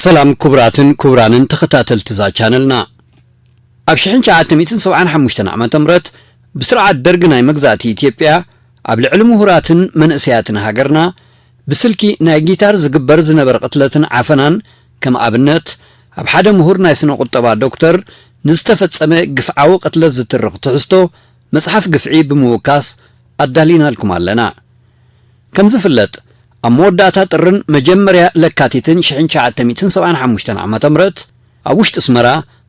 ሰላም ክቡራትን ክቡራንን ተኸታተልቲ እዛ ቻነልና። ኣብ ሽሕን ትሽዓተ ሚእትን ሰብዓን ሓሙሽተን ዓመተ ምህረት ብስርዓት ደርግ ናይ መግዛእቲ ኢትዮጵያ ኣብ ልዕሊ ምሁራትን መንእሰያትን ሃገርና ብስልኪ ናይ ጊታር ዝግበር ዝነበረ ቅትለትን ዓፈናን፣ ከም ኣብነት ኣብ ሓደ ምሁር ናይ ስነ ቁጠባ ዶክተር ንዝተፈጸመ ግፍዓዊ ቅትለት ዝትርኽ ትሕዝቶ መጽሓፍ ግፍዒ ብምውካስ ኣዳሊናልኩም ኣለና። ከም ዝፍለጥ፣ ኣብ መወዳእታ ጥርን መጀመርያ ለካቲትን ሽሕን ትሽዓተ ሚእትን ሰብዓን ሓሙሽተን ዓመተ ምህረት ኣብ ውሽጢ ኣስመራ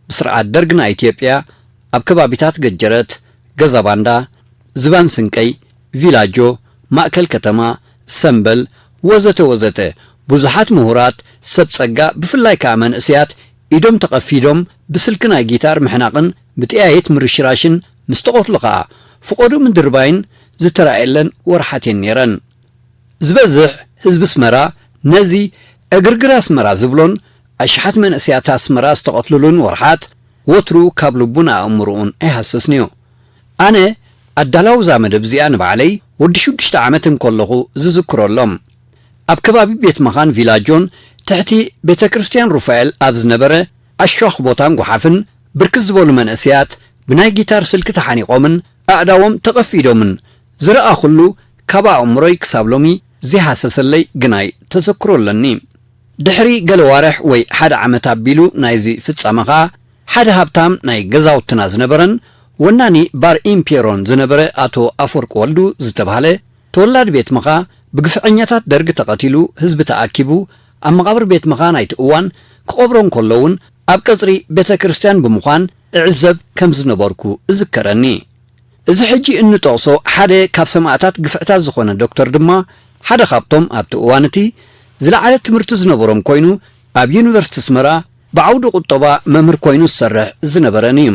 ብስርዓት ደርግ ናይ ኢትዮጵያ ኣብ ከባቢታት ገጀረት፣ ገዛ ባንዳ፣ ዝባን ስንቀይ፣ ቪላጆ፣ ማእከል ከተማ፣ ሰምበል፣ ወዘተ ወዘተ ብዙሓት ምሁራት፣ ሰብ ጸጋ፣ ብፍላይ ከኣ መንእሰያት ኢዶም ተቐፊዶም ብስልኪ ናይ ጊታር ምሕናቕን ብጠያይት ምርሽራሽን ምስ ተቐትሉ ከኣ ፍቖዱ ምድርባይን ዝተራእየለን ወርሓት እየን ነይረን። ዝበዝሕ ህዝቢ ኣስመራ ነዚ ዕግርግር ኣስመራ ዝብሎን ኣሽሓት መንእሰያት ኣስመራ ዝተቐትሉሉን ወርሓት ወትሩ ካብ ልቡን ኣእምሮኡን ኣይሃስስን'ዩ። ኣነ ኣዳላዊ እዛ መደብ እዚኣ ንባዕለይ ወዲ ሽዱሽተ ዓመት እንከለኹ ዝዝክሮ ኣሎ። ኣብ ከባቢ ቤት መኻን ቪላጆን ትሕቲ ቤተ ክርስቲያን ሩፋኤል ኣብ ዝነበረ ኣሽዋኽ ቦታን ጓሓፍን ብርክት ዝበሉ መንእሰያት ብናይ ጊታር ስልኪ ተሓኒቖምን ኣእዳዎም ተቐፊዶምን ዝረኣኹሉ ካብ ኣእምሮይ ክሳብ ሎሚ ዘይሃሰሰለይ ግናይ ተዘክሮ ኣለኒ። ድሕሪ ገለ ዋርሕ ወይ ሓደ ዓመት ኣቢሉ ናይዚ ፍጻመ ኸኣ ሓደ ሃብታም ናይ ገዛውትና ዝነበረን ወናኒ ባር ኢምፔሮን ዝነበረ ኣቶ ኣፈወርቂ ወልዱ ዝተባህለ ተወላዲ ቤት ምኻ ብግፍዐኛታት ደርግ ተቐቲሉ ህዝቢ ተኣኪቡ ኣብ መቓብር ቤት ምኻ ናይቲ እዋን ክቐብሮ እንከሎ እውን ኣብ ቀጽሪ ቤተ ክርስቲያን ብምዃን እዕዘብ ከም ዝነበርኩ እዝከረኒ። እዚ ሕጂ እንጠቕሶ ሓደ ካብ ሰማእታት ግፍዕታት ዝኾነ ዶክተር ድማ ሓደ ካብቶም ኣብቲ እዋን እቲ ዝለዓለ ትምህርቲ ዝነበሮም ኮይኑ ኣብ ዩኒቨርሲቲ ኣስመራ ብዓውዲ ቁጠባ መምህር ኮይኑ ዝሰርሕ ዝነበረን እዩ።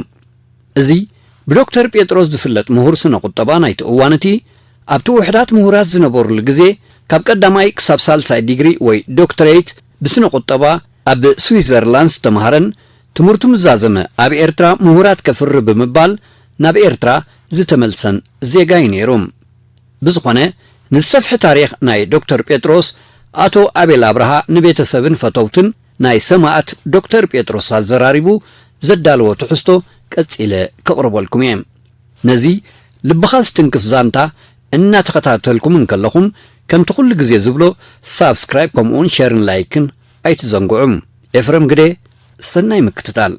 እዚ ብዶክተር ጴጥሮስ ዝፍለጥ ምሁር ስነ ቁጠባ ናይቲ እዋን እቲ ኣብቲ ውሕዳት ምሁራት ዝነበሩሉ ግዜ ካብ ቀዳማይ ክሳብ ሳልሳይ ዲግሪ ወይ ዶክተሬት ብስነ ቁጠባ ኣብ ስዊዘርላንድ ዝተምሃረን ትምህርቱ ምስ ዛዘመ ኣብ ኤርትራ ምሁራት ከፍሪ ብምባል ናብ ኤርትራ ዝተመልሰን ዜጋ እዩ ነይሩ። ብዝኾነ ንዝሰፍሐ ታሪኽ ናይ ዶክተር ጴጥሮስ ኣቶ ኣቤል ኣብርሃ ንቤተሰብን ፈተውትን ናይ ሰማእት ዶክተር ጴጥሮስ ኣዘራሪቡ ዘዳለዎ ትሕዝቶ ቀጺለ ከቕርበልኩም እየ። ነዚ ልብኻ ዝትንክፍ ዛንታ እናተኸታተልኩም እንከለኹም ከምቲ ኩሉ ግዜ ዝብሎ ሳብስክራይብ ከምኡውን ሸርን ላይክን ኣይትዘንግዑ። ኤፍረም ግደ፣ ሰናይ ምክትታል።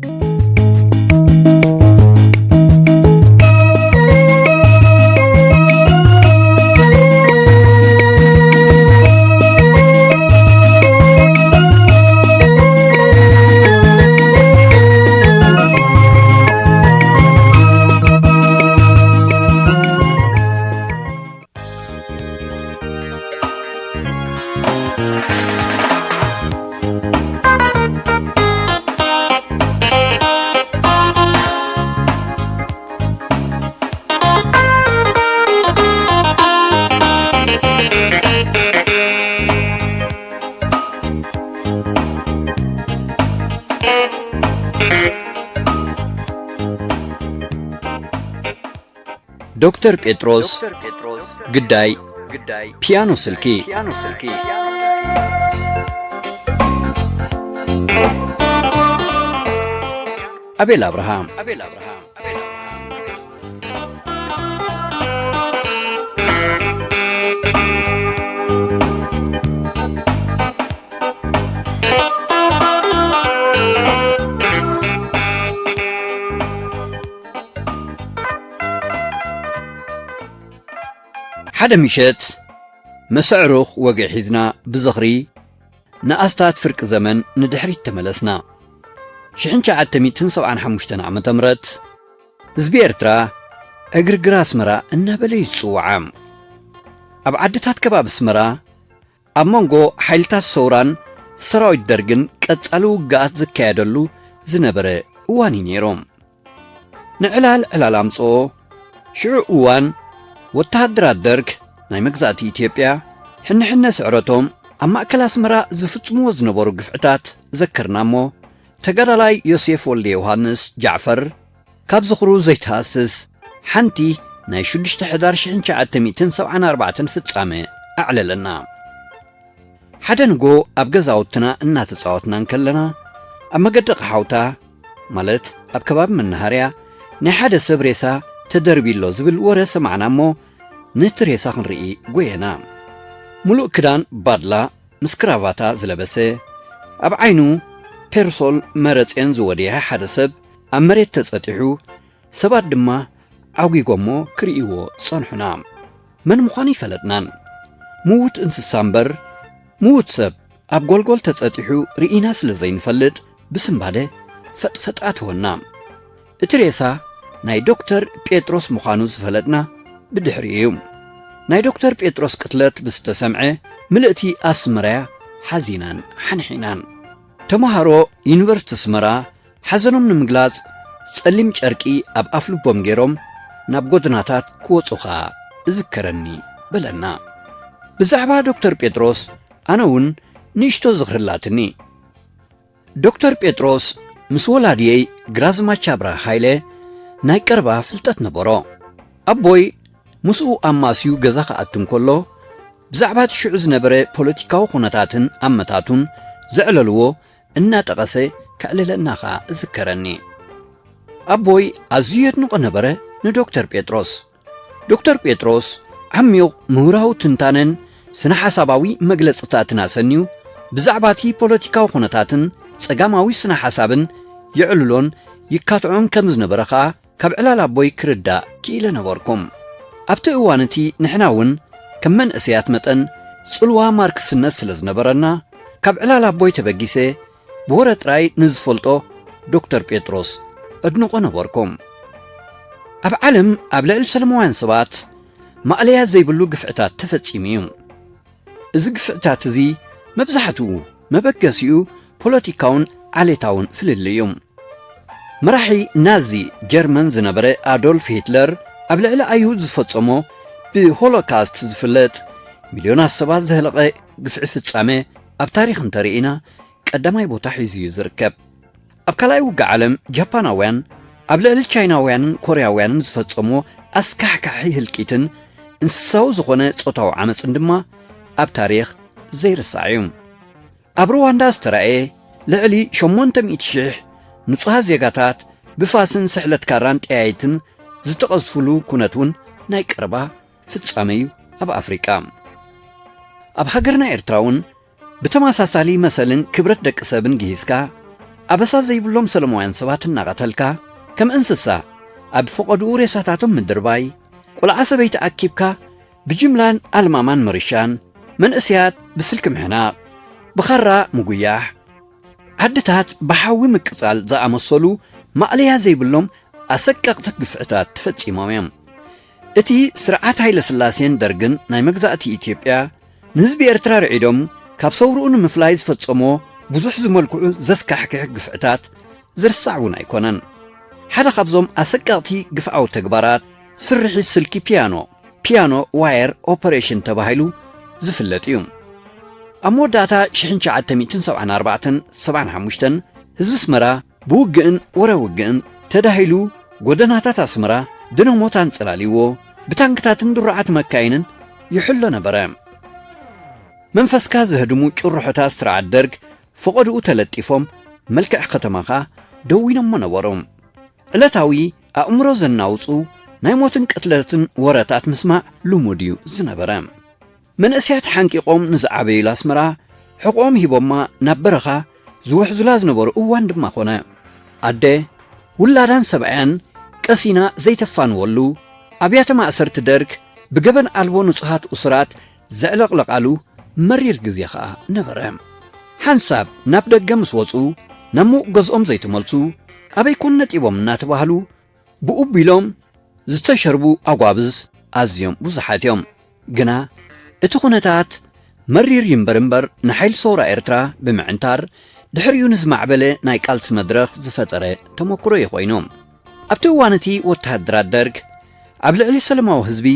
ዶክተር ጴጥሮስ ግዳይ ፒያኖ ስልኪ። ኣቤል ኣብርሃም። ሓደ ምሸት መሰዕሩኽ ወግዒ ሒዝና ብዝኽሪ ንኣስታት ፍርቂ ዘመን ንድሕሪት ተመለስና። ሽሕን ትሽዓተ ሚእትን ሰብዓን ሓሙሽተን ዓመተ ምህረት ህዝቢ ኤርትራ ዕግርግር ኣስመራ እናበለ እዩ ዝጽውዓ። ኣብ ዓድታት ከባቢ ኣስመራ ኣብ መንጎ ሓይልታት ሰውራን ሰራዊት ደርግን ቀጻሊ ውግኣት ዝካየደሉ ዝነበረ እዋን እዩ ነይሩ። ንዕላል ዕላል ኣምጽኦ። ሽዑ እዋን ወተሃደራት ደርግ ናይ መግዛእቲ ኢትዮጵያ ሕንሕነ ስዕረቶም ኣብ ማእከል ኣስመራ ዝፍጽምዎ ዝነበሩ ግፍዕታት ዘከርና እሞ፣ ተጋዳላይ ዮሴፍ ወልደ ዮሃንስ ጃዕፈር ካብ ዝኽሩ ዘይትሃስስ ሓንቲ ናይ ሽዱሽተ ሕዳር ሽሕን ትሽዓተ ሚእትን ሰብዓን ኣርባዕተን ፍጻመ ኣዕለለና። ሓደ ንጎ ኣብ ገዛውትና እናተጻወትና እንከለና፣ ኣብ መገዲ ቀሓውታ፣ ማለት ኣብ ከባቢ መናሃርያ፣ ናይ ሓደ ሰብ ሬሳ ተደርብዩ ኣሎ ዝብል ወረ ሰማዕና እሞ፣ ነቲ ሬሳ ክንርኢ ጎየና። ሙሉእ ክዳን ባድላ ምስ ክራቫታ ዝለበሰ፣ ኣብ ዓይኑ ፔርሶል መረጼን ዝወደየ ሓደ ሰብ ኣብ መሬት ተጸጢሑ፣ ሰባት ድማ ዓጒጎሞ ክርእይዎ ጸንሑና። መን ምዃኑ ይፈለጥናን። ምዉት እንስሳ እምበር፣ ምዉት ሰብ ኣብ ጎልጎል ተጸጢሑ ርኢና ስለ ዘይንፈልጥ፣ ብስንባደ ፈጥፈጥ ኣተወና። እቲ ሬሳ ናይ ዶክተር ጴጥሮስ ምዃኑ ዝፈለጥና ብድሕሪኡ እዩ። ናይ ዶክተር ጴጥሮስ ቅትለት ብዝተሰምዐ፣ ምልእቲ ኣስመራያ ሓዚናን ሓንሒናን። ተመሃሮ ዩኒቨርሲቲ ኣስመራ ሓዘኖም ንምግላጽ ጸሊም ጨርቂ ኣብ ኣፍልቦም ገይሮም ናብ ጎደናታት ክወጹ ኸኣ እዝከረኒ በለና። ብዛዕባ ዶክተር ጴጥሮስ ኣነ እውን ንእሽቶ ዝኽሪ ኣላትኒ። ዶክተር ጴጥሮስ ምስ ወላዲየይ ግራዝማች ኣብርሃ ሃይለ ናይ ቀረባ ፍልጠት ነበሮ። ኣቦይ ምስኡ ኣማስዩ ገዛ ክኣቱ እንከሎ፣ ብዛዕባ እቲ ሽዑ ዝነበረ ፖለቲካዊ ኩነታትን ኣመታቱን ዘዕለልዎ እናጠቐሰ ከዕልለና ኸኣ እዝከረኒ። ኣቦይ ኣዝዩ የድንቖ ነበረ ንዶክተር ጴጥሮስ። ዶክተር ጴጥሮስ ዓሚቕ ምሁራዊ ትንታነን ስነ ሓሳባዊ መግለጽታትን ኣሰንዩ፣ ብዛዕባ እቲ ፖለቲካዊ ኩነታትን ጸጋማዊ ስነ ሓሳብን የዕልሎን ይካትዖን ከም ዝነበረ ኸኣ ካብ ዕላል ኣቦይ ክርዳእ ክኢለ ነበርኩ። ኣብቲ እዋን እቲ ንሕና እውን ከም መንእሰያት መጠን ጽልዋ ማርክስነት ስለ ዝነበረና፣ ካብ ዕላል ኣቦይ ተበጊሰ ብወረ ጥራይ ንዝፈልጦ ዶክተር ጴጥሮስ እድንቖ ነበርኩ። ኣብ ዓለም ኣብ ልዕሊ ሰለማውያን ሰባት ማእለያ ዘይብሉ ግፍዕታት ተፈጺሙ እዩ። እዚ ግፍዕታት እዚ መብዛሕትኡ መበገሲኡ ፖለቲካውን ዓሌታውን ፍልልይ እዩ። መራሒ ናዚ ጀርመን ዝነበረ ኣዶልፍ ሂትለር ኣብ ልዕሊ ኣይሁድ ዝፈጸሞ ብሆሎካስት ዝፍለጥ ሚልዮናት ሰባት ዘህለቐ ግፍዒ ፍጻመ ኣብ ታሪኽ እንተርኢና ቀዳማይ ቦታ ሒዙ እዩ ዝርከብ። ኣብ ካልኣይ ውግእ ዓለም ጃፓናውያን ኣብ ልዕሊ ቻይናውያንን ኮርያውያንን ዝፈጸሞ ኣስካሕካሒ ህልቂትን እንስሳዊ ዝኾነ ጾታዊ ዓመጽን ድማ ኣብ ታሪኽ ዘይርሳዕ እዩ። ኣብ ሩዋንዳ ዝተራእየ ልዕሊ ሸሞንተ ሚእቲ ሽሕ ንጹሃት ዜጋታት ብፋስን ስሕለት ካራን ጠያይትን ዝተቐዝፉሉ ኩነት እውን ናይ ቀረባ ፍጻመ እዩ። ኣብ ኣፍሪቃ፣ ኣብ ሃገርና ኤርትራ እውን ብተመሳሳሊ መሰልን ክብረት ደቂ ሰብን ግሂስካ፣ ኣበሳ ዘይብሎም ሰለማውያን ሰባት እናቐተልካ፣ ከም እንስሳ ኣብ ፈቐድኡ ሬሳታቶም ምድርባይ፣ ቆልዓ ሰበይቲ ኣኪብካ ብጅምላን ኣልማማን ምርሻን፣ መንእሰያት ብስልኪ ምሕናቕ፣ ብኻራ ምጉያሕ፣ ዓድታት ብሓዊ ምቅጻል ዝኣመሰሉ ማእለያ ዘይብሎም ኣሰቀቕቲ ግፍዕታት ተፈጺሞም እዮም። እቲ ስርዓት ሃይለ ስላሴን ደርግን ናይ መግዛእቲ ኢትዮጵያ ንህዝቢ ኤርትራ ርዒዶም ካብ ሰውርኡ ንምፍላይ ዝፈጸሞ ብዙሕ ዝመልክዑ ዘስካሕክሕ ግፍዕታት ዝርሳዕ እውን ኣይኮነን። ሓደ ካብዞም ኣሰቀቕቲ ግፍዓዊ ተግባራት ስርሒት ስልኪ ፒያኖ፣ ፒያኖ ዋየር ኦፐሬሽን ተባሂሉ ዝፍለጥ እዩ። ኣብ መወዳእታ ሽሕን ትሽዓተ ሚእትን ሰብዓን ኣርባዕተን ሰብዓን ሓሙሽተን ህዝቢ ኣስመራ ብውግእን ወረ ውግእን ተዳሂሉ፣ ጎደናታት ኣስመራ ድነ ሞት ኣንጸላልይዎ፣ ብታንክታትን ድሩዓት መካይንን ይሕሎ ነበረ። መንፈስካ ዘህድሙ ጭርሖታት ስርዓት ደርግ ፈቐድኡ ተለጢፎም፣ መልክዕ ከተማኻ ደዊኖሞ ነበሩ። ዕለታዊ ኣእምሮ ዘናውጹ ናይ ሞትን ቅትለትን ወረታት ምስማዕ ልሙድ እዩ ዝነበረ። መንእሰያት ሓንቂቖም ንዝዓበዩላ ኣስመራ ሕቖኦም ሂቦማ ናብ በረኻ ዝውሕዙላ ዝነበሩ እዋን ድማ ኾነ። ኣደ ውላዳን ሰብኣያን ቀሲና ዘይተፋንወሉ፣ ኣብያተ ማእሰርቲ ደርግ ብገበን ኣልቦ ንጹሃት እሱራት ዘዕለቕለቓሉ መሪር ግዜ ኸኣ ነበረ። ሓንሳብ ናብ ደገ ምስ ወጹ፣ ናብ ምዉቕ ገዝኦም ዘይተመልሱ፣ ኣበይ ኮን ነጢቦም እናተባህሉ ብኡቢሎም ዝተሸርቡ ኣጓብዝ ኣዝዮም ብዙሓት እዮም። ግና እቲ ኩነታት መሪር ይንበር እምበር፣ ንሓይሊ ሰውራ ኤርትራ ብምዕንታር፣ ድሕሪኡ ንዝማዕበለ ናይ ቃልሲ መድረኽ ዝፈጠረ ተመክሮ እዩ ኮይኑ። ኣብቲ እዋን እቲ፣ ወተሃደራት ደርግ ኣብ ልዕሊ ሰለማዊ ህዝቢ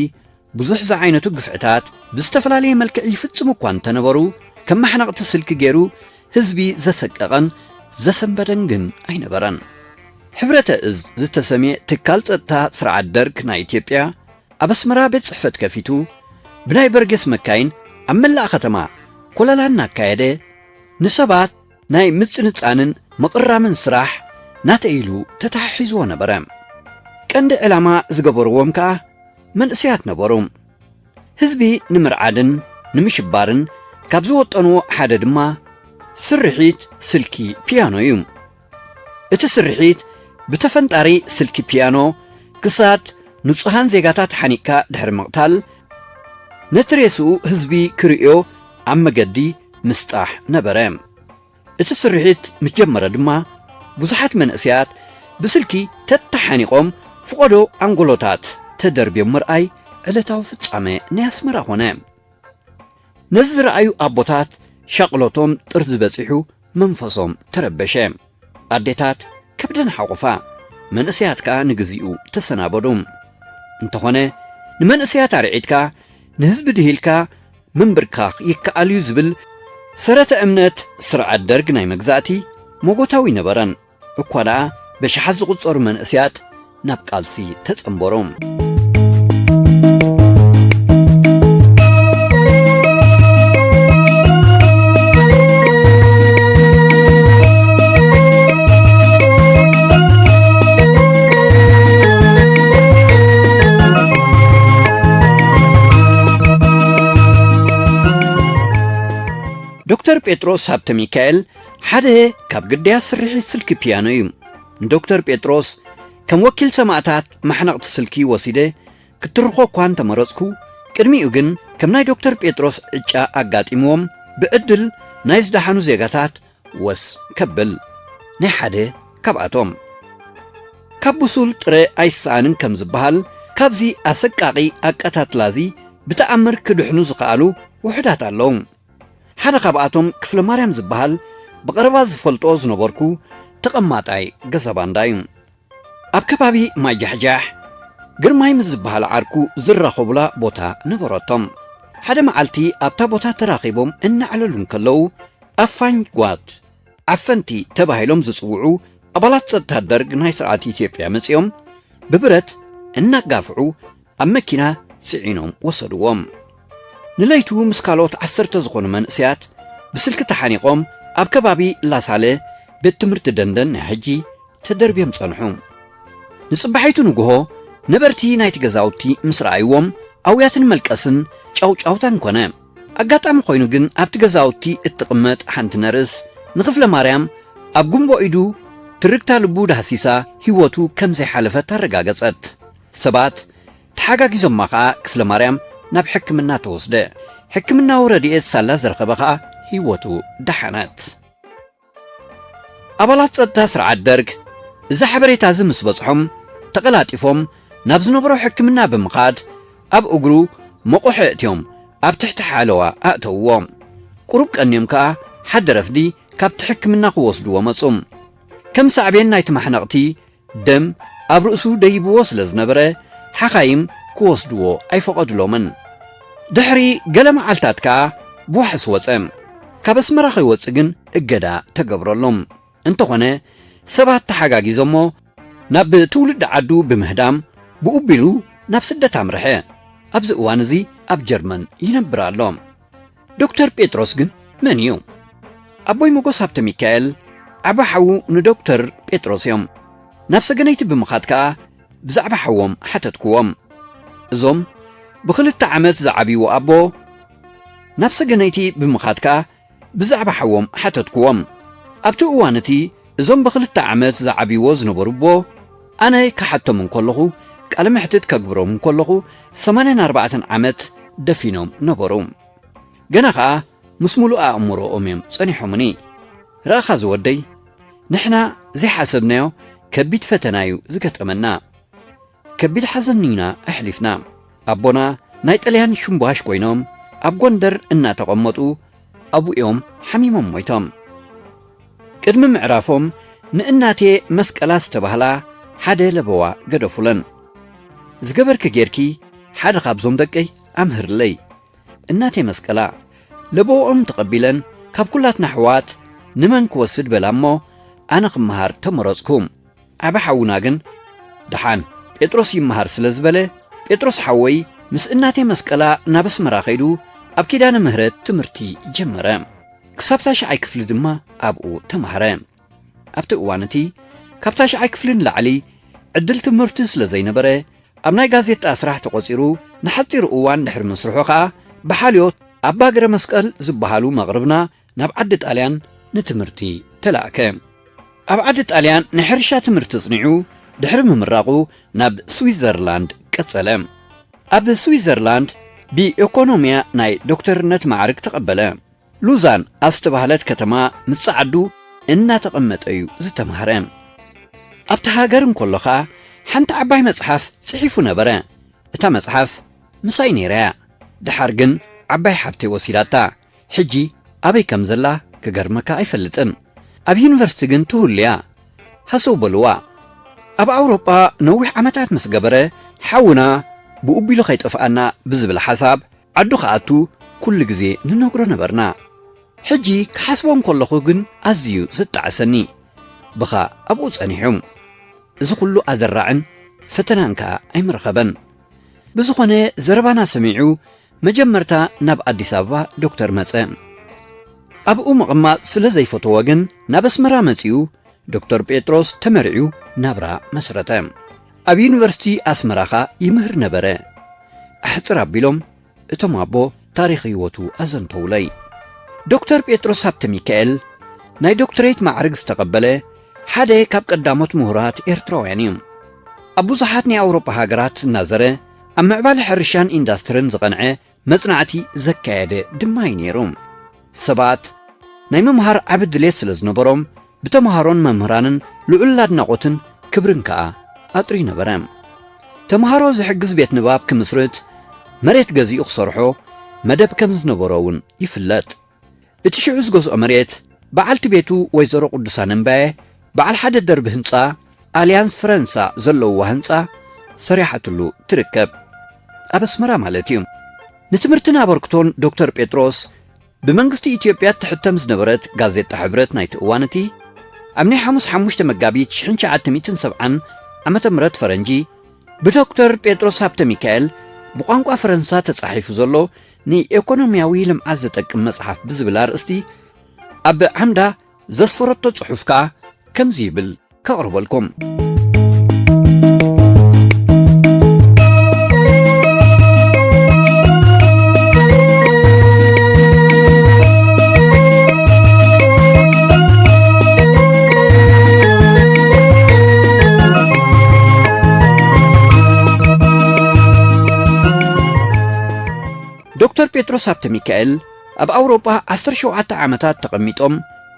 ብዙሕ ዝዓይነቱ ግፍዕታት ብዝተፈላለየ መልክዕ ይፍጽሙ እኳ እንተነበሩ፣ ከም ማሕነቕቲ ስልኪ ገይሩ ህዝቢ ዘሰቀቐን ዘሰንበደን ግን ኣይነበረን። ሕብረተ እዝ ዝተሰምየ ትካል ጸጥታ ስርዓት ደርግ ናይ ኢትዮጵያ፣ ኣብ ኣስመራ ቤት ጽሕፈት ከፊቱ፣ ብናይ በርጌስ መካይን ኣብ መላእ ከተማ ኮለላ እናካየደ፣ ንሰባት ናይ ምጽንጻንን ምቕራምን ስራሕ ናተይ ኢሉ ተተሓሒዝዎ ነበረ። ቀንዲ ዕላማ ዝገበርዎም ከኣ መንእሰያት ነበሩ። ህዝቢ ንምርዓድን ንምሽባርን ካብ ዝወጠንዎ ሓደ ድማ ስርሒት ስልኪ ፒያኖ እዩ። እቲ ስርሒት ብተፈንጣሪ ስልኪ ፒያኖ ክሳድ ንጹሃን ዜጋታት ሓኒቅካ ድሕሪ ምቕታል፣ ነቲ ሬስኡ ህዝቢ ክርእዮ ኣብ መገዲ ምስጣሕ ነበረ። እቲ ስርሒት ምስ ጀመረ ድማ፣ ብዙሓት መንእሰያት ብስልኪ ተተሓኒቖም ፍቖዶ ኣንጎሎታት ተደርብዮም ምርኣይ ዕለታዊ ፍጻመ ናይ ኣስመራ ኾነ። ነዚ ዝረኣዩ ኣቦታት ሻቕሎቶም ጥርዚ በጺሑ መንፈሶም ተረበሸ። ኣዴታት ከብደን ሓቑፋ፣ መንእሰያት ከኣ ንግዚኡ ተሰናበዱ። እንተኾነ፣ ንመንእሰያት ኣርዒድካ፣ ንህዝቢ ድሂልካ ምንብርካኽ ይከኣል እዩ ዝብል ሰረተ እምነት ስርዓት ደርግ ናይ መግዛእቲ ሞጎታዊ ነበረን። እኳ ደኣ በሽሓት ዝቑጸሩ መንእሰያት ናብ ቃልሲ ተጸንበሩ። ዶክተር ጴጥሮስ ሃብተ ሚካኤል ሓደ ካብ ግዳያት ስርሒት ስልኪ ፒያኖ እዩ። ንዶክተር ጴጥሮስ ከም ወኪል ሰማእታት ማሕነቕቲ ስልኪ ወሲደ ክትርኾ እኳ እንተመረጽኩ፣ ቅድሚኡ ግን ከም ናይ ዶክተር ጴጥሮስ ዕጫ ኣጋጢምዎም ብዕድል ናይ ዝደሓኑ ዜጋታት ወስ ከብል ናይ ሓደ ካብኣቶም። ካብ ብሱል ጥረ ኣይሰኣንን ከም ዝበሃል፣ ካብዚ ኣሰቃቒ ኣቀታትላዚ ብተኣምር ክድሕኑ ዝኸኣሉ ውሑዳት ኣለዉ። ሓደ ካብኣቶም ክፍለ ማርያም ዝበሃል ብቐረባ ዝፈልጦ ዝነበርኩ ተቐማጣይ ገዛ ባንዳ እዩ። ኣብ ከባቢ ማይ ጃሕጃሕ ግርማይ ምስ ዝበሃል ዓርኩ ዝራኸቡላ ቦታ ነበረቶም። ሓደ መዓልቲ ኣብታ ቦታ ተራኺቦም እናዕለሉ እንከለዉ፣ ኣፋኝ ጓድ ዓፈንቲ ተባሂሎም ዝጽውዑ ኣባላት ጸጥታ ደርግ ናይ ስርዓት ኢትዮጵያ መጺኦም ብብረት እናጋፍዑ ኣብ መኪና ጽዒኖም ወሰድዎም። ንለይቱ ምስ ካልኦት ዓሰርተ ዝኾኑ መንእሰያት ብስልኪ ተሓኒቖም ኣብ ከባቢ ላሳለ ቤት ትምህርቲ ደንደን ናይ ሕጂ ተደርብዮም ጸንሑ። ንጽባሒቱ ንግሆ ነበርቲ ናይቲ ገዛውቲ ምስ ረኣይዎም ኣውያትን መልቀስን ጫውጫውታን ኮነ። ኣጋጣሚ ኮይኑ ግን ኣብቲ ገዛውቲ እትቕመጥ ሓንቲ ነርስ ንክፍለ ማርያም ኣብ ጉንቦ ኢዱ ትርግታ ልቡ ዳህሲሳ ህይወቱ ከም ዘይሓለፈት ኣረጋገጸት። ሰባት ተሓጋጊዞማ ኸኣ ክፍለ ማርያም ናብ ሕክምና ተወስደ። ሕክምናዊ ረድኤት ሳላ ዝረኸበ ኸኣ ህይወቱ ደሓነት። ኣባላት ጸጥታ ስርዓት ደርግ እዚ ሓበሬታ እዚ ምስ በጽሖም፣ ተቐላጢፎም ናብ ዝነበሮ ሕክምና ብምኻድ፣ ኣብ እግሩ መቑሒ ኣእትዮም ኣብ ትሕቲ ሓለዋ ኣእተውዎ። ቁሩብ ቀንዮም ከኣ ሓደ ረፍዲ ካብቲ ሕክምና ክወስድዎ መጹ። ከም ሳዕቤን ናይቲ ማሕነቕቲ፣ ደም ኣብ ርእሱ ደይብዎ ስለ ዝነበረ፣ ሓኻይም ክወስድዎ ኣይፈቐዱሎምን። ድሕሪ ገለ መዓልታት ከኣ ብዋሕስ ወጸ። ካብ ኣስመራ ከይወጽእ ግን እገዳ ተገብረሎም። እንተኾነ፣ ሰባት ተሓጋጊዞሞ ናብ ትውልዲ ዓዱ ብምህዳም፣ ብኡቢሉ ናብ ስደት ኣምርሐ። ኣብዚ እዋን እዚ ኣብ ጀርመን ይነብር ኣሎ። ዶክተር ጴጥሮስ ግን መን እዩ? ኣቦይ ሞጎስ ሃብተ ሚካኤል፣ ዓቢ ሓዉ ንዶክተር ጴጥሮስ እዮም። ናብ ሰገነይቲ ብምኻድ ከኣ ብዛዕባ ሓዎም ሓተትክዎም። እዞም ብኽልተ ዓመት ዝዓብይዎ ኣቦ፣ ናብ ሰገነይቲ ብምኻድ ከኣ ብዛዕባ ሓዎም ሓተትክዎም። ኣብቲ እዋን እቲ እዞም ብኽልተ ዓመት ዝዓብይዎ ዝነበሩ ኣቦ፣ ኣነ ክሓቶም እንከለኹ፣ ቃለ መሕትት ከግብሮም እንከለኹ፣ ሰማንያን ኣርባዕተን ዓመት ደፊኖም ነበሩ። ገና ኸኣ ምስ ሙሉእ ኣእምሮኦም እዮም ጸኒሖምኒ። ረኣኻ ዝወደይ፣ ንሕና ዘይሓሰብናዮ ከቢድ ፈተና እዩ ዝገጠመና። ከቢድ ሓዘን ኢና ኣሕሊፍና። ኣቦና ናይ ጥልያን ሽምባሽ ኮይኖም ኣብ ጎንደር እናተቐመጡ ኣቡኦም ሓሚሞም ሞይቶም። ቅድሚ ምዕራፎም ንእናቴ መስቀላ ዝተባህላ ሓደ ለበዋ ገደፉለን። "ዝገበርኪ ጌርኪ ሓደ ካብዞም ደቀይ ኣምህርለይ." እናቴ መስቀላ ለበዋኦም ተቐቢለን ካብ ኩላትና ኣሕዋት ንመን ክወስድ በላ እሞ ኣነ ክመሃር ተመረጽኩ። ዓቢ ሓውና ግን ደሓን ጴጥሮስ ይመሃር ስለ ዝበለ፣ ጴጥሮስ ሓወይ ምስ እናቴ መስቀላ ናብ ኣስመራ ከይዱ ኣብ ኪዳነ ምህረት ትምህርቲ ጀመረ። ክሳብ ታሽዓይ ክፍሊ ድማ ኣብኡ ተማህረ። ኣብቲ እዋን እቲ ካብ ታሽዓይ ክፍሊ ንላዕሊ ዕድል ትምህርቲ ስለ ዘይነበረ፣ ኣብ ናይ ጋዜጣ ስራሕ ተቖጺሩ፣ ንሓጺር እዋን ድሕሪ ምስርሑ ኸኣ ብሓልዮት ኣባ ገረ መስቀል ዝበሃሉ መቕርብና ናብ ዓዲ ጣልያን ንትምህርቲ ተላእከ። ኣብ ዓዲ ጣልያን ናይ ሕርሻ ትምህርቲ ጽኒዑ ድሕሪ ምምራቑ ናብ ስዊዘርላንድ ቀጸለ። ኣብ ስዊዘርላንድ ብኢኮኖሚያ ናይ ዶክተርነት ማዕርግ ተቐበለ። ሉዛን ኣብ ዝተባህለት ከተማ ምስ ጸዓዱ እናተቐመጠ እዩ ዝተማህረ። ኣብቲ ሃገር እንከሎ ኸኣ ሓንቲ ዓባይ መጽሓፍ ጽሒፉ ነበረ። እታ መጽሓፍ ምሳይ ነይራ እያ። ደሓር ግን ዓባይ ሓብተይ ወሲዳታ። ሕጂ ኣበይ ከም ዘላ ክገርመካ ኣይፈልጥን። ኣብ ዩኒቨርሲቲ ግን ትህሉ እያ። ሃሰው በልዋ። ኣብ ኣውሮጳ ነዊሕ ዓመታት ምስ ገበረ፣ ሓውና ብኡቢሉ ከይጠፍኣና ብዝብል ሓሳብ ዓዱ ክኣቱ ኩሉ ግዜ ንነግሮ ነበርና። ሕጂ ክሓስቦ እንከለኹ ግን ኣዝዩ ዘጣዕሰኒ። ብኻ ኣብኡ ጸኒሑ። እዚ ኩሉ ኣደራዕን ፈተናን ከኣ ኣይምረኸበን። ብዝኾነ ዘረባና ሰሚዑ መጀመርታ ናብ ኣዲስ ኣበባ ዶክተር መጸ። ኣብኡ ምቕማጥ ስለ ዘይፈተወ ግን ናብ ኣስመራ መጺኡ ዶክተር ጴጥሮስ ተመሪዑ ናብራ መስረተ። ኣብ ዩኒቨርሲቲ ኣስመራ ኸኣ ይምህር ነበረ። ኣሕጽር ኣቢሎም እቶም ኣቦ ታሪኽ ህይወቱ ኣዘንተውለይ። ዶክተር ጴጥሮስ ሃብተ ሚካኤል ናይ ዶክተሬት ማዕርግ ዝተቐበለ ሓደ ካብ ቀዳሞት ምሁራት ኤርትራውያን እዩ። ኣብ ብዙሓት ናይ ኣውሮጳ ሃገራት እናዘረ ኣብ ምዕባለ ሕርሻን ኢንዳስትርን ዝቐንዐ መጽናዕቲ ዘካየደ ድማ እዩ ነይሩ። ሰባት ናይ ምምሃር ዓቢ ድሌት ስለ ዝነበሮም ብተምሃሮን መምህራንን ልዑል ኣድናቖትን ክብርን ከኣ ኣጥርዩ ነበረ። ተምሃሮ ዝሕግዝ ቤት ንባብ ክምስርት መሬት ገዚኡ ክሰርሖ መደብ ከም ዝነበሮ እውን ይፍለጥ። እቲ ሽዑ ዝገዝኦ መሬት በዓልቲ ቤቱ ወይዘሮ ቅዱሳን እምባየ በዓል ሓደ ደርቢ ህንጻ ኣልያንስ ፈረንሳ ዘለውዋ ህንጻ ሰሪሓትሉ ትርከብ። ኣብ ኣስመራ ማለት እዩ። ንትምህርትን ኣበርክቶን ዶክተር ጴጥሮስ ብመንግስቲ ኢትዮጵያ እትሕተም ዝነበረት ጋዜጣ ሕብረት ናይቲ እዋን እቲ ኣብ ናይ ሓሙስ ሓሙሽተ መጋቢት ሽሕን ትሽዓተ ሚእትን ሰብዓን ዓመተ ምህረት ፈረንጂ ብዶክተር ጴጥሮስ ሃብተ ሚካኤል ብቋንቋ ፈረንሳ ተጻሒፉ ዘሎ ንኤኮኖሚያዊ ልምዓት ዝጠቅም መጽሓፍ ብዝብል ኣርእስቲ ኣብ ዓምዳ ዘስፈረቶ ጽሑፍ ከኣ ከምዚ ይብል ከቕርበልኩም። ዶክተር ጴጥሮስ ሃብተ ሚካኤል ኣብ ኣውሮጳ ዓሰርተ ሸውዓተ ዓመታት ተቐሚጦም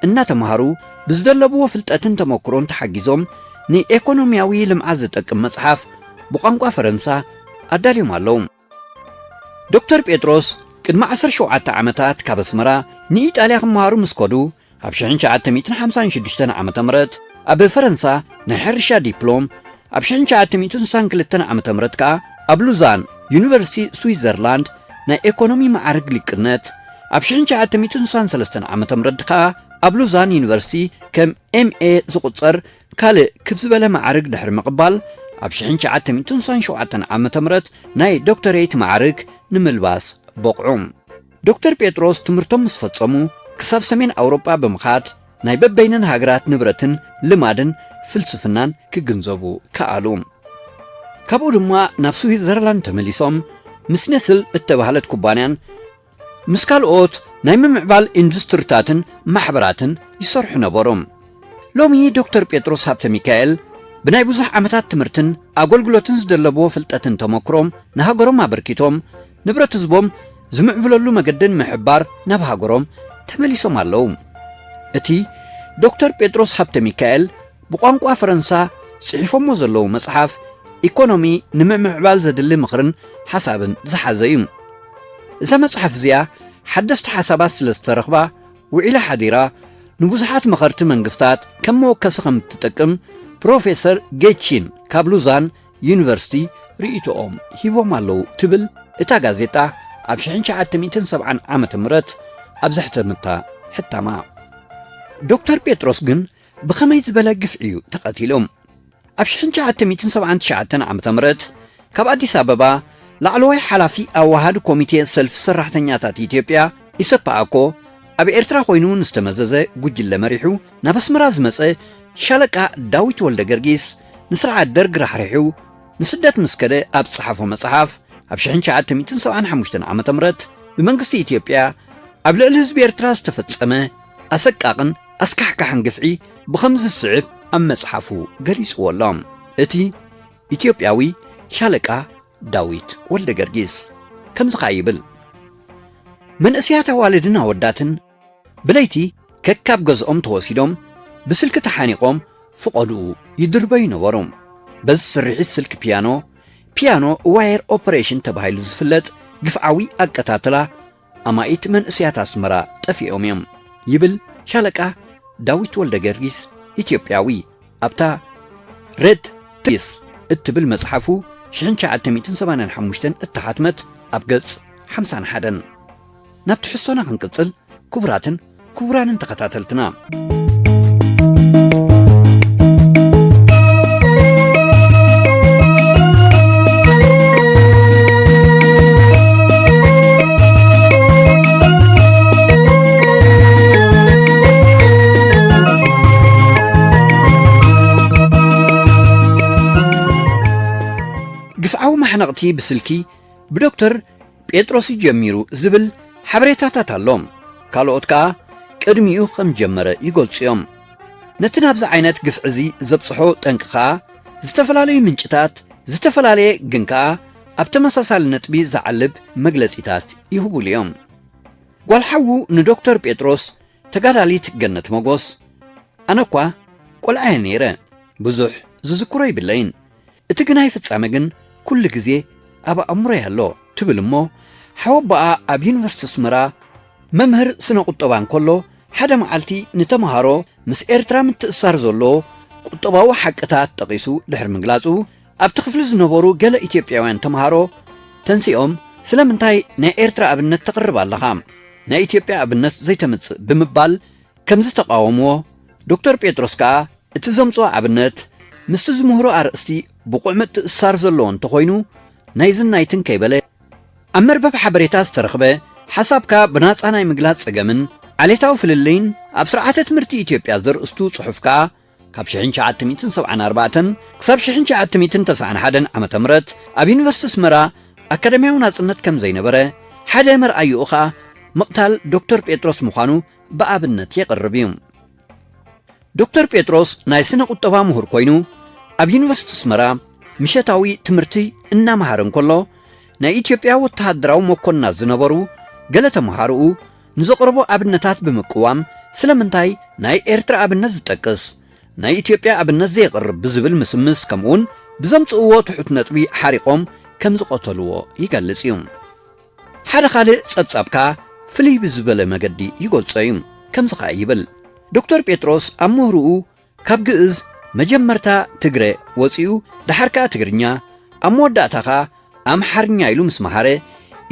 እናተምሃሩ ብዝደለብዎ ፍልጠትን ተመክሮን ተሓጊዞም ንኤኮኖሚያዊ ልምዓት ዝጠቅም መጽሓፍ ብቋንቋ ፈረንሳ ኣዳልዮም ኣለዉ። ዶክተር ጴጥሮስ ቅድሚ ዓሰርተ ሸውዓተ ዓመታት ካብ ኣስመራ ንኢጣልያ ክመሃሩ ምስ ከዱ ኣብ ሽሕን ትሽዓተ ሚእትን ሓምሳን ሽዱሽተን ዓመተ ምህረት ኣብ ፈረንሳ ናይ ሕርሻ ዲፕሎም፣ ኣብ ሽሕን ትሽዓተ ሚእትን ስሳን ክልተን ዓመተ ምህረት ከኣ ኣብ ሉዛን ዩኒቨርሲቲ ስዊዘርላንድ ናይ ኤኮኖሚ ማዕርግ ሊቅነት፣ ኣብ ሽሕን ትሽዓተ ሚእትን ስሳን ሰለስተን ዓመተ ምህረት ከኣ ኣብ ሉዛን ዩኒቨርሲቲ ከም ኤምኤ ዝቑጸር ካልእ ክብ ዝበለ ማዕርግ ድሕሪ ምቕባል፣ ኣብ ሽሕን ትሽዓተ ሚእትን ስሳን ሸውዓተን ዓመተ ምህረት ናይ ዶክተሬት ማዕርግ ንምልባስ በቕዑ። ዶክተር ጴጥሮስ ትምህርቶም ምስ ፈጸሙ፣ ክሳብ ሰሜን ኣውሮጳ ብምኻድ፣ ናይ በበይነን ሃገራት ንብረትን ልማድን ፍልስፍናን ክግንዘቡ ከኣሉ። ካብኡ ድማ ናብ ስዊዘርላንድ ተመሊሶም፣ ምስ ኔስል እተባህለት ኩባንያን ምስ ካልኦት ናይ ምምዕባል ኢንዱስትሪታትን ማሕበራትን ይሰርሑ ነበሩ። ሎሚ ዶክተር ጴጥሮስ ሃብተ ሚካኤል ብናይ ብዙሕ ዓመታት ትምህርትን ኣገልግሎትን ዝደለብዎ ፍልጠትን ተመክሮም ንሃገሮም ኣበርኪቶም፣ ንብረት ህዝቦም ዝምዕብለሉ መገድን ምሕባር ናብ ሃገሮም ተመሊሶም ኣለዉ። እቲ ዶክተር ጴጥሮስ ሃብተ ሚካኤል ብቋንቋ ፈረንሳ ጽሒፎሞ ዘለዉ መጽሓፍ፣ ኢኮኖሚ ንምምዕባል ዘድሊ ምኽርን ሓሳብን ዝሓዘ እዩ። እዛ መጽሓፍ እዚኣ ሓደስቲ ሓሳባት ስለ ዝተረኽባ፣ ውዒላ ሓዲራ ንብዙሓት መኸርቲ መንግስታት ከም መወከሲ ከም እትጠቅም ፕሮፌሰር ጌቺን ካብ ሉዛን ዩኒቨርሲቲ ርእይቶኦም ሂቦም ኣለዉ ትብል እታ ጋዜጣ ኣብ ሽሕን ትሽዓተ ሚእትን ሰብዓን ዓመተ ምህረት ኣብ ዘሕተመታ ሕታማ። ዶክተር ጴጥሮስ ግን ብኸመይ ዝበለ ግፍዒ እዩ ተቐቲሉ? ኣብ ሽሕን ትሽዓተ ሚእትን ሰብዓን ትሽዓተን ዓመተ ምህረት ካብ ኣዲስ ኣበባ ላዕለዋይ ሓላፊ ኣዋሃዲ ኮሚቴ ሰልፊ ሰራሕተኛታት ኢትዮጵያ፣ ኢሰፓኣኮ፣ ኣብ ኤርትራ ኮይኑ ንዝተመዘዘ ጉጅለ መሪሑ ናብ ኣስመራ ዝመጸ ሻለቃ ዳዊት ወልደ ገርጊስ፣ ንስርዓት ደርግ ራሕሪሑ ንስደት ምስ ከደ ኣብ ዝጸሓፎ መጽሓፍ፣ ኣብ ሽሕን ትሽዓተ ሚእትን ሰብዓን ሓሙሽተን ዓመተ ምህረት ብመንግስቲ ኢትዮጵያ ኣብ ልዕሊ ህዝቢ ኤርትራ ዝተፈጸመ ኣሰቃቕን ኣስካሕካሕን ግፍዒ ብኸምዚ ዝስዕብ ኣብ መጽሓፉ ገሊጽዎ ኣሎ። እቲ ኢትዮጵያዊ ሻለቃ ዳዊት ወልደ ገርጊስ ከምዚ ኸኣ ይብል፣ መንእሰያት ኣዋልድን ኣወዳትን ብለይቲ ከካብ ገዝኦም ተወሲዶም ብስልኪ ተሓኒቖም ፍቖድኡ ይድርበዩ ነበሩ። በዚ ስርሒት ስልኪ ፒያኖ፣ ፒያኖ ዋየር ኦፐሬሽን ተባሂሉ ዝፍለጥ ግፍዓዊ ኣቀታትላ ኣማኢት መንእሰያት ኣስመራ ጠፊኦም እዮም ይብል ሻለቃ ዳዊት ወልደ ገርጊስ ኢትዮጵያዊ ኣብታ ሬድ ትሪስ እትብል መጽሓፉ ሽሕን ትሽዓተ ሚእትን ሰማንያን ሓሙሽተን እተሓትመት ኣብ ገጽ ሓምሳን ሓደን። ናብ ትሕዝቶና ክንቅጽል ክቡራትን ክቡራንን ተኸታተልትና። ግፍዓዊ ማሕነቕቲ ብስልኪ ብዶክተር ጴጥሮስ እዩ ጀሚሩ ዝብል ሓበሬታታት ኣሎ። ካልኦት ከኣ ቅድሚኡ ከም ጀመረ ይገልጹ እዮም። ነቲ ናብዚ ዓይነት ግፍዒ እዚ ዘብጽሖ ጠንቂ ከኣ ዝተፈላለዩ ምንጭታት፣ ዝተፈላለየ ግን ከኣ ኣብ ተመሳሳሊ ነጥቢ ዝዓልብ መግለጺታት ይህቡሉ እዮም። ጓል ሓዉ ንዶክተር ጴጥሮስ ተጋዳሊት ገነት መጎስ፣ ኣነ እኳ ቆልዓ እየ ነይረ፣ ብዙሕ ዝዝክሮ ይብለይን። እቲ ግናይ ፍጻመ ግን ኩሉ ግዜ ኣብ ኣእምሮይ ኣሎ ትብል እሞ፣ ሓወቦኣ ኣብ ዩኒቨርሲቲ ኣስመራ መምህር ስነ ቁጠባ እንከሎ፣ ሓደ መዓልቲ ንተምሃሮ ምስ ኤርትራ ምትእሳር ዘለዎ ቁጠባዊ ሓቅታት ጠቒሱ ድሕሪ ምግላጹ፣ ኣብቲ ክፍሊ ዝነበሩ ገለ ኢትዮጵያውያን ተምሃሮ ተንሲኦም፣ "ስለምንታይ ናይ ኤርትራ ኣብነት ተቕርብ ኣለኻ? ናይ ኢትዮጵያ ኣብነት ዘይተምጽእ?" ብምባል ከም ዝተቓወምዎ፣ ዶክተር ጴጥሮስ ከኣ እቲ ዘምጽኦ ኣብነት ምስቲ ዝምህሮ ኣርእስቲ ብቑዕ ምትእስሳር ዘለዎ እንተኾይኑ፣ ናይዝን ናይትን ከይበለ፣ ኣብ መርበብ ሓበሬታ ዝተረኽበ ሓሳብካ ብናጻ ናይ ምግላጽ ጸገምን ዓሌታዊ ፍልልይን ኣብ ስርዓተ ትምህርቲ ኢትዮጵያ ዘርእስቱ ጽሑፍ ከኣ ካብ ሽሕን ትሽዓተ ሚእትን ሰብዓን ኣርባዕተን ክሳብ ሽሕን ትሽዓተ ሚእትን ተስዓን ሓደን ዓመተ ምህረት ኣብ ዩኒቨርሲቲ ኣስመራ ኣካዳሚያዊ ናጽነት ከም ዘይነበረ፣ ሓደ መርኣይኡ ኸኣ ምቕታል ዶክተር ጴጥሮስ ምዃኑ ብኣብነት የቕርብ እዩ። ዶክተር ጴጥሮስ ናይ ስነ ቁጠባ ምሁር ኮይኑ፣ ኣብ ዩኒቨርሲቲ ኣስመራ ምሸታዊ ትምህርቲ እናመሃረ እንከሎ፣ ናይ ኢትዮጵያ ወተሃደራዊ መኮንናት ዝነበሩ ገለ ተምሃሮኡ ንዘቕርቦ ኣብነታት ብምቅዋም፣ ስለምንታይ ናይ ኤርትራ ኣብነት ዝጠቅስ፣ ናይ ኢትዮጵያ ኣብነት ዘየቕርብ ብዝብል ምስምስ፣ ከምኡውን ብዘምጽእዎ ትሑት ነጥቢ ሓሪቖም ከም ዝቐተልዎ ይገልጽ እዩ። ሓደ ካልእ ጸብጻብ ከኣ ፍልይ ብዝበለ መገዲ ይገልጾ እዩ። ከምዚ ኸኣ ይብል፣ ዶክተር ጴጥሮስ ኣብ ምህሮኡ ካብ ግእዝ መጀመርታ ትግረ ወጺኡ፣ ደሓር ከኣ ትግርኛ፣ ኣብ መወዳእታ ኸኣ ኣምሓርኛ ኢሉ ምስ መሃረ፣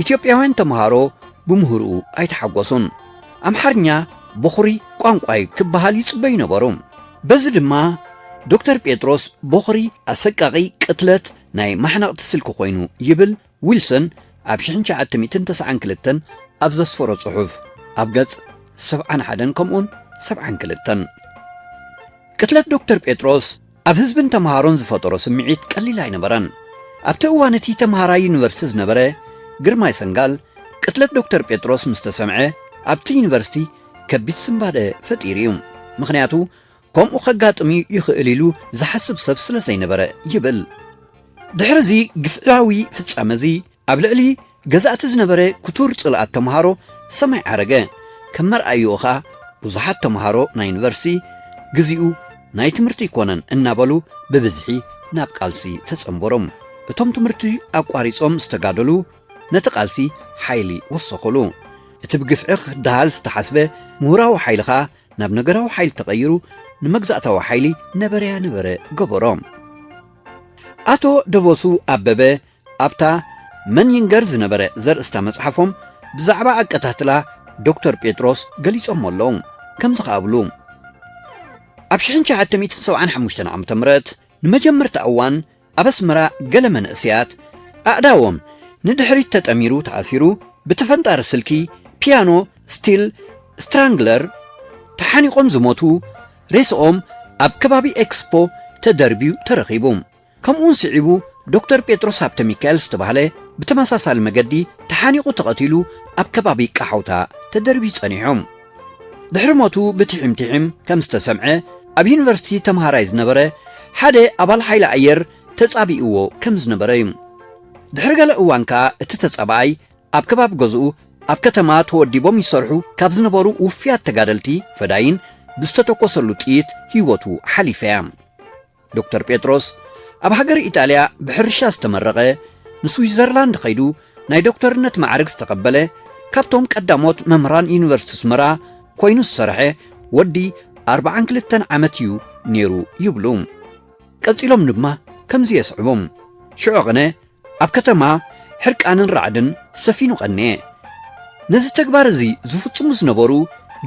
ኢትዮጵያውያን ተምሃሮ ብምህሮኡ ኣይተሓጎሱን። ኣምሓርኛ በኹሪ ቋንቋ እዩ ክበሃል ይጽበዩ ነበሩ። በዚ ድማ ዶክተር ጴጥሮስ በኹሪ ኣሰቃቒ ቅትለት ናይ ማሕነቕቲ ስልኪ ኮይኑ ይብል ዊልሰን ኣብ ሽሕን ትሽዓተ ሚእትን ተስዓን ክልተን ኣብ ዘስፈሮ ጽሑፍ ኣብ ገጽ ሰብዓን ሓደን ከምኡውን ሰብዓን ክልተን። ቅትለት ዶክተር ጴጥሮስ ኣብ ህዝብን ተምሃሮን ዝፈጠሮ ስምዒት ቀሊል ኣይነበረን። ኣብቲ እዋን እቲ ተምሃራይ ዩኒቨርሲቲ ዝነበረ ግርማይ ሰንጋል ቅትለት ዶክተር ጴጥሮስ ምስ ተሰምዐ ኣብቲ ዩኒቨርሲቲ ከቢድ ስንባደ ፈጢሩ እዩ። ምኽንያቱ ከምኡ ከጋጥም እዩ ይኽእል ኢሉ ዝሓስብ ሰብ ስለ ዘይነበረ ይብል። ድሕሪ እዚ ግፍዕዊ ፍጻመ እዚ ኣብ ልዕሊ ገዛእቲ ዝነበረ ክቱር ጽልኣት ተምሃሮ ሰማይ ዓረገ። ከም መርኣይኡ ኸኣ ብዙሓት ተምሃሮ ናይ ዩኒቨርሲቲ ግዜኡ ናይ ትምህርቲ ኣይኮነን እናበሉ ብብዝሒ ናብ ቃልሲ ተጸንበሮም። እቶም ትምህርቲ ኣቋሪጾም ዝተጋደሉ ነቲ ቃልሲ ሓይሊ ወሰኹሉ። እቲ ብግፍዒ ክደሃል ዝተሓስበ ምሁራዊ ሓይሊ ኸኣ ናብ ነገራዊ ሓይሊ ተቐይሩ ንመግዛእታዊ ሓይሊ ነበረያ ነበረ ገበሮ። ኣቶ ደበሱ ኣበበ ኣብታ መን ይንገር ዝነበረ ዘርእስታ መጽሓፎም ብዛዕባ ኣቀታትላ ዶክተር ጴጥሮስ ገሊጾሞ ኣለዉ። ከምዚ ኸኣ ብሉ። ኣብ ሽሕን ትሽዓተ ሚእትን ሰብዓን ሓሙሽተን ዓመተ ምህረት ንመጀመርታ እዋን ኣብ ኣስመራ ገለ መንእሰያት ኣእዳዎም ንድሕሪት ተጠሚሩ ተኣሲሩ ብተፈንጣሪ ስልኪ ፒያኖ ስቲል ስትራንግለር ተሓኒቖም ዝሞቱ ሬስኦም ኣብ ከባቢ ኤክስፖ ተደርብዩ ተረኺቡ። ከምኡውን ስዒቡ ዶክተር ጴጥሮስ ሃብተ ሚካኤል ዝተባህለ ብተመሳሳሊ መገዲ ተሓኒቑ ተቐቲሉ ኣብ ከባቢ ቃሓውታ ተደርብዩ ጸኒሑ። ድሕሪ ሞቱ ብትሒም ትሒም ከም ዝተሰምዐ ኣብ ዩኒቨርሲቲ ተምሃራይ ዝነበረ ሓደ ኣባል ሓይሊ ኣየር ተጻቢእዎ ከም ዝነበረ እዩ። ድሕሪ ገለ እዋን ከኣ እቲ ተጻባኣይ ኣብ ከባቢ ገዝኡ ኣብ ከተማ ተወዲቦም ይሰርሑ ካብ ዝነበሩ ውፍያት ተጋደልቲ ፈዳይን ብዝተተኮሰሉ ጥይት ህይወቱ ሓሊፈያ። ዶክተር ጴጥሮስ ኣብ ሃገር ኢጣልያ ብሕርሻ ዝተመረቐ፣ ንስዊዘርላንድ ኸይዱ ናይ ዶክተርነት ማዕርግ ዝተቐበለ፣ ካብቶም ቀዳሞት መምህራን ዩኒቨርሲቲ ኣስመራ ኮይኑ ዝሰርሐ ወዲ ኣርብዓን ክልተን ዓመት እዩ ነይሩ ይብሉ። ቀጺሎም ድማ ከምዚ የስዕቡ። ሽዑ ቕነ ኣብ ከተማ ሕርቃንን ራዕድን ሰፊኑ ቐነየ። ነዚ ተግባር እዚ ዝፍጽሙ ዝነበሩ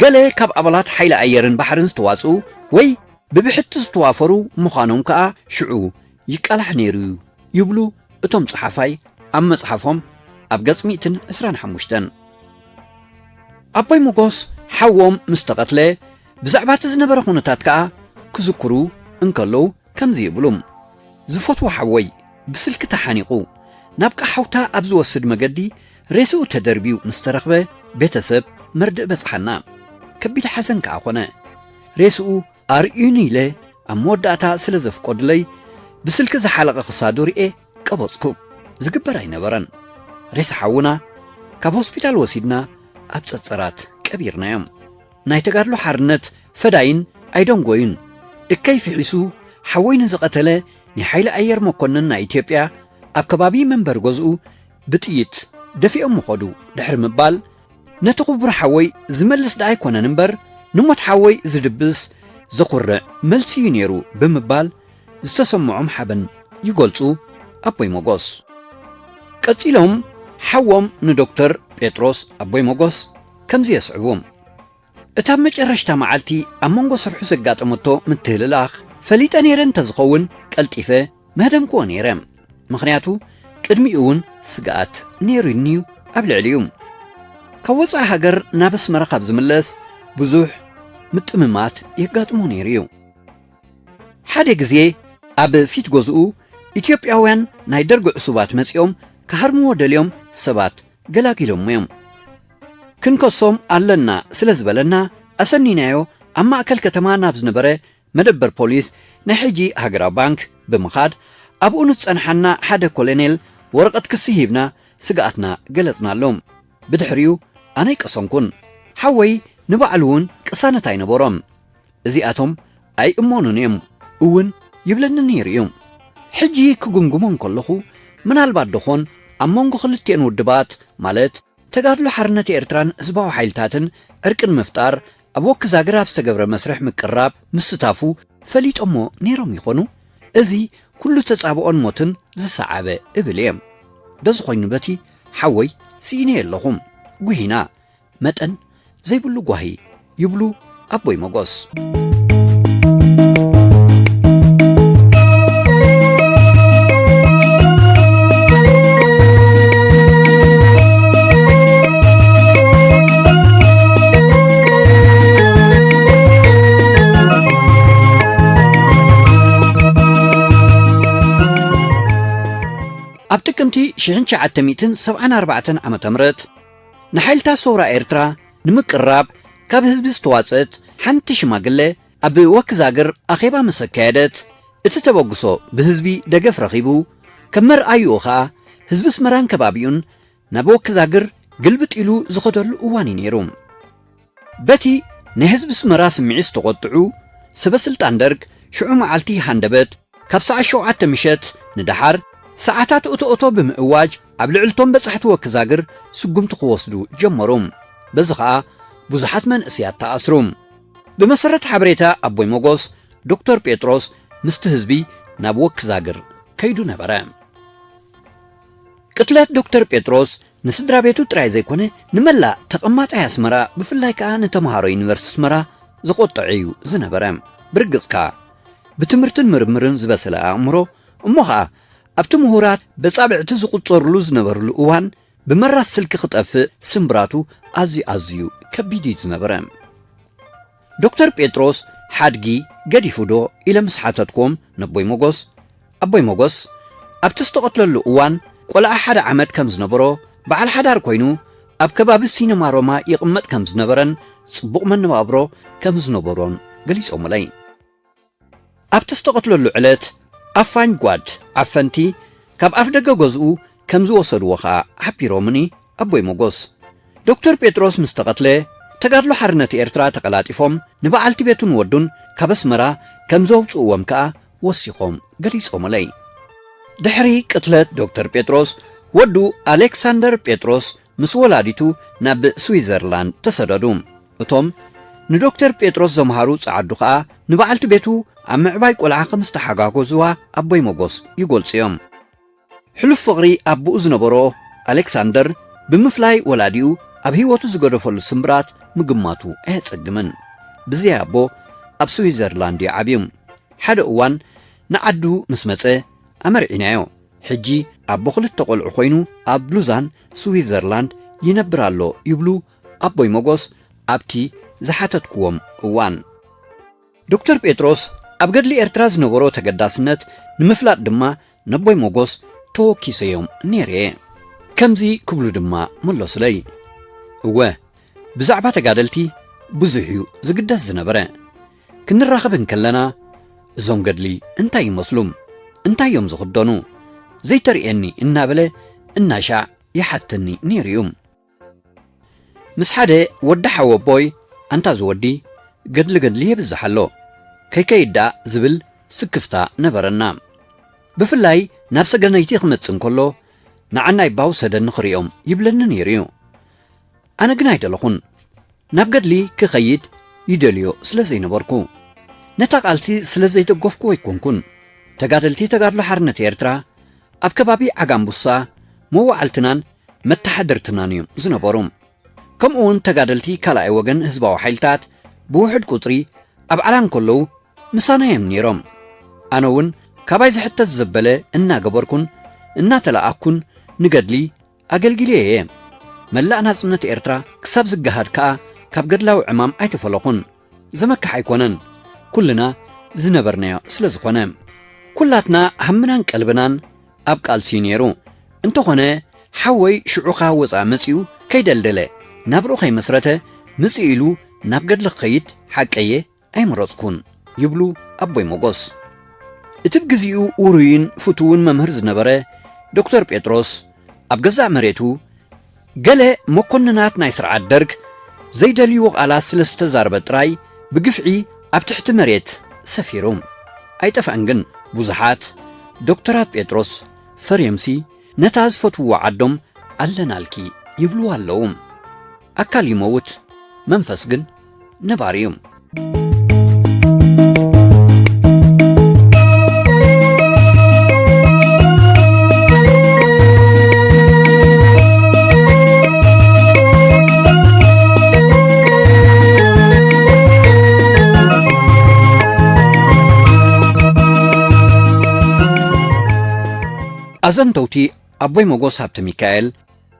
ገለ ካብ ኣባላት ሓይሊ ኣየርን ባሕርን ዝተዋጽኡ ወይ ብብሕቲ ዝተዋፈሩ ምዃኖም ከኣ ሽዑ ይቃላሕ ነይሩ እዩ ይብሉ እቶም ጸሓፋይ ኣብ መጽሓፎም ኣብ ገጽ ሚእትን ዕስራን ሓሙሽተን። ኣቦይ ሞጎስ ሓዎም ምስ ተቐትለ ብዛዕባ እቲ ዝነበረ ኩነታት ከኣ ክዝክሩ እንከለዉ ከምዚ ይብሉ። ዝፈትዎ ሓወይ ብስልኪ ተሓኒቑ ናብ ቃሓውታ ኣብ ዝወስድ መገዲ ሬስኡ ተደርብዩ ምስ ተረኽበ ቤተሰብ መርድእ በጽሓና። ከቢድ ሓዘን ከኣ ኾነ። ሬስኡ ኣርእዩኒ ኢለ ኣብ መወዳእታ ስለ ዘፍቀዱለይ ብስልኪ ዝሓለቐ ክሳዱ ርኤ ቀበጽኩ። ዝግበር ኣይነበረን። ሬሳ ሓውና ካብ ሆስፒታል ወሲድና ኣብ ጸጸራት ቀቢርናዮም። ናይ ተጋድሎ ሓርነት ፈዳይን ኣይደንጎዩን። እከይ ፍሒሱ ሓወይ ንዝቐተለ ናይ ሓይሊ ኣየር መኮንን ናይ ኢትዮጵያ ኣብ ከባቢ መንበሪ ገዝኡ ብጥይት ደፊኦም ምኸዱ ድሕሪ ምባል ነቲ ክቡር ሓወይ ዝመልስ ደኣ ኣይኮነን እምበር ንሞት ሓወይ ዝድብስ ዘኹርዕ መልሲ እዩ ነይሩ ብምባል ዝተሰምዖም ሓበን ይገልጹ ኣቦይ ሞጎስ። ቀጺሎም ሓዎም ንዶክተር ጴጥሮስ ኣቦይ ሞጎስ ከምዚ የስዕቡ። እታ ኣብ መጨረሽታ መዓልቲ ኣብ መንጎ ስርሑ ዘጋጠመቶ ምትህልላኽ ፈሊጠ ነይረ እንተዝኸውን ቀልጢፈ መህደምክዎ ነይረ። ምኽንያቱ ቅድሚኡ እውን ስግኣት ነይሩኒ'ዩ ኣብ ልዕሊኡ። ካብ ወጻኢ ሃገር ናብ ኣስመራ ካብ ዝምለስ ብዙሕ ምጥምማት የጋጥሞ ነይሩ እዩ። ሓደ ግዜ ኣብ ፊት ገዝኡ ኢትዮጵያውያን ናይ ደርጊ ዕሱባት መጺኦም ክሃርምዎ ደልዮም ሰባት ገላጊሎሞ እዮም። ክንከሶም ኣለና ስለ ዝበለና ኣሰኒናዮ ኣብ ማእከል ከተማ ናብ ዝነበረ መደበር ፖሊስ ናይ ሕጂ ሃገራዊ ባንክ ብምኻድ ኣብኡ ንዝጸንሓና ሓደ ኮሎኔል ወረቐት ክሲ ሂብና ስግኣትና ገለጽናሉ። ብድሕሪኡ ኣነ ኣይቀሰንኩን። ሓወይ ንባዕሉ እውን ቅሳነት ኣይነበሮን። እዚኣቶም ኣይእመኑን እዮም እውን ይብለኒ ነይሩ እዩ። ሕጂ ክግምግሞ እንከለኹ ምናልባት ደኾን ኣብ መንጎ ክልቲኤን ውድባት ማለት ተጋድሎ ሓርነት ኤርትራን ህዝባዊ ሓይልታትን ዕርቂ ንምፍጣር ኣብ ወኪ ዛግር ኣብ ዝተገብረ መስርሕ ምቅርራብ ምስታፉ ፈሊጦሞ ነይሮም ይኾኑ? እዚ ኩሉ ተጻብኦን ሞትን ዝሰዓበ እብል እየ። በዚ ኮይኑ በቲ ሓወይ ስኢነዮ ኣለኹ። ጉሂና መጠን ዘይብሉ ጓሂ ይብሉ ኣቦይ መጎስ። ኣብ ጥቅምቲ ሽሕን ትሽዓተ ሚእትን ሰብዓን ኣርባዕተን ዓመተ ምህረት ንሓይልታት ሰውራ ኤርትራ ንምቅራብ ካብ ህዝቢ ዝተዋጸት ሓንቲ ሽማግለ ኣብ ወኪ ዛግር ኣኼባ ምስ ኣካየደት፣ እቲ ተበግሶ ብህዝቢ ደገፍ ረኺቡ፣ ከም መርኣይኡ ኸኣ ህዝቢ ኣስመራን ከባቢኡን ናብ ወኪ ዛግር ግልብጥ ኢሉ ዝኸደሉ እዋን እዩ ነይሩ። በቲ ናይ ህዝቢ ኣስመራ ስምዒት ዝተቖጥዑ ሰበ ስልጣን ደርግ ሽዑ መዓልቲ ሃንደበት ካብ ሰዓት ሸውዓተ ምሸት ንደሓር ሰዓታት እቶ እቶ ብምእዋጅ ኣብ ልዕልቶም በጻሕቲ ወክዛግር ስጉምቲ ክወስዱ ጀመሩ። በዚ ኸኣ ብዙሓት መንእስያት ተኣስሩ። ብመሰረት ሓበሬታ ኣቦይ ሞጎስ፣ ዶክተር ጴጥሮስ ምስቲ ህዝቢ ናብ ወክዛግር ከይዱ ነበረ። ቅትለት ዶክተር ጴጥሮስ ንስድራ ቤቱ ጥራይ ዘይኮነ ንመላእ ተቐማጣይ ኣስመራ፣ ብፍላይ ከኣ ንተምሃሮ ዩኒቨርሲቲ ኣስመራ ዘቖጠዐ እዩ ዝነበረ። ብርግጽ ከኣ ብትምህርትን ምርምርን ዝበሰለ ኣእምሮ፣ እሞ ኸኣ ኣብቲ ምሁራት በጻብዕቲ ዝቑጸሩሉ ዝነበርሉ እዋን ብመራት ስልኪ ክጠፍእ ስምብራቱ ኣዝዩ ኣዝዩ ከቢድ እዩ ዝነበረ። ዶክተር ጴጥሮስ ሓድጊ ገዲፉ ዶ ኢለ ምስ ሓተትኩም ነቦይ ሞጎስ፣ ኣቦይ ሞጎስ ኣብቲ ዝተቐትለሉ እዋን ቆልዓ ሓደ ዓመት ከም ዝነበሮ፣ በዓል ሓዳር ኮይኑ ኣብ ከባቢ ሲነማ ሮማ ይቕመጥ ከም ዝነበረን ጽቡቕ መነባብሮ ከም ዝነበሮን ገሊጾምለይ። ኣብቲ ዝተቐትለሉ ዕለት ኣፋኝ ጓድ ዓፈንቲ ካብ ኣፍ ደገ ገዝኡ ከም ዝወሰድዎ ኸኣ ሓቢሮምኒ ኣቦይ ሞጎስ። ዶክተር ጴጥሮስ ምስ ተቐትለ፣ ተጋድሎ ሓርነት ኤርትራ ተቐላጢፎም ንበዓልቲ ቤቱን ወዱን ካብ ኣስመራ ከም ዘውጽእዎም ከኣ ወሲኾም ገሊጾምለይ። ድሕሪ ቅትለት ዶክተር ጴጥሮስ፣ ወዱ ኣሌክሳንደር ጴጥሮስ ምስ ወላዲቱ ናብ ስዊዘርላንድ ተሰደዱ። እቶም ንዶክተር ጴጥሮስ ዘምሃሩ ጸዓዱ ኸኣ ንበዓልቲ ቤቱ ኣብ ምዕባይ ቆልዓ ከም ዝተሓጋገዝዋ ኣቦይ ሞጎስ ይገልጹ እዮም። ሕሉፍ ፍቕሪ ኣቦኡ ዝነበሮ ኣሌክሳንደር ብምፍላይ ወላዲኡ ኣብ ህይወቱ ዝገደፈሉ ስምብራት ምግማቱ ኣየጸግምን። ብዘይ ኣቦ ኣብ ስዊዘርላንድ እዩ ዓብዩ። ሓደ እዋን ንዓዱ ምስ መጸ ኣመርዒናዮ። ሕጂ ኣቦ ክልተ ቆልዑ ኮይኑ ኣብ ሉዛን ስዊዘርላንድ ይነብር ኣሎ ይብሉ ኣቦይ ሞጎስ ኣብቲ ዝሓተትክዎም እዋን። ዶክተር ጴጥሮስ ኣብ ገድሊ ኤርትራ ዝነበሮ ተገዳስነት ንምፍላጥ ድማ ነቦይ ሞጎስ ተወኪሰዮም ነይረ እየ። ከምዚ ክብሉ ድማ መለሱለይ። እወ፣ ብዛዕባ ተጋደልቲ ብዙሕ እዩ ዝግደስ ዝነበረ። ክንራኸብ እንከለና፣ "እዞም ገድሊ እንታይ ይመስሉ? እንታይ እዮም ዝኽደኑ? ዘይተርእየኒ?" እናበለ እናሻዕ ይሓተኒ ነይሩ እዩ። ምስ ሓደ ወዲ ሓወቦይ፣ "ኣንታ እዚ ወዲ ገድሊ ገድሊ የብዝሕ ኣሎ፣ ከይከይድ ደኣ" ዝብል ስክፍታ ነበረና። ብፍላይ ናብ ሰገነይቲ ክመጽእ እንከሎ፣ "ንዓናይ ባው ሰደኒ ክርእዮም" ይብለኒ ነይሩ እዩ። ኣነ ግን ኣይደለኹን። ናብ ገድሊ ክኸይድ ይደልዮ ስለ ዘይነበርኩ፣ ነታ ቃልሲ ስለ ዘይደገፍኩ ኣይኮንኩን። ተጋደልቲ ተጋድሎ ሓርነት ኤርትራ ኣብ ከባቢ ዓጋምቡሳ መዋዕልትናን መተሓደርትናን እዮም ዝነበሩ። ከምኡውን ተጋደልቲ ካልኣይ ወገን ህዝባዊ ሓይልታት ብውሑድ ቁጽሪ ኣብ ዓላ እንከለዉ ምሳና እዮም ነይሮም። ኣነ እውን ካባይ ዝሕተት ዘበለ እናገበርኩን እናተለኣኩን ንገድሊ ኣገልጊለ እየ። መላእ ናጽነት ኤርትራ ክሳብ ዝገሃድ ከኣ ካብ ገድላዊ ዕማም ኣይተፈለኹን። ዘመክሕ ኣይኮነን፣ ኩልና ዝነበርናዮ ስለ ዝኾነ። ኩላትና ሃምናን ቀልብናን ኣብ ቃልሲ እዩ ነይሩ። እንተኾነ፣ ሓወይ ሽዑ ካብ ወጻኢ መጺኡ ከይደልደለ፣ ናብርኡ ከይመስረተ፣ ምጽእ ኢሉ ናብ ገድሊ ክኸይድ ሓቀየ ኣይመረጽኩን ይብሉ ኣቦይ ሞጎስ። እቲ ብግዜኡ ውሩይን ፍቱውን መምህር ዝነበረ ዶክተር ጴጥሮስ፣ ኣብ ገዛእ መሬቱ ገለ መኮንናት ናይ ስርዓት ደርግ ዘይደልይዎ ቃላት ስለ ዝተዛረበ ጥራይ ብግፍዒ ኣብ ትሕቲ መሬት ሰፊሩ። ኣይጠፍአን ግን ብዙሓት ዶክተራት ጴጥሮስ ፈርዮምሲ ነታ ዝፈትውዎ ዓዶም ኣለናልኪ ይብልዋ ኣለዉ። ኣካል ይመውት፣ መንፈስ ግን ነባሪ እዩ። ኣዘንተውቲ ኣቦይ ሞጎስ ሃብተ ሚካኤል፣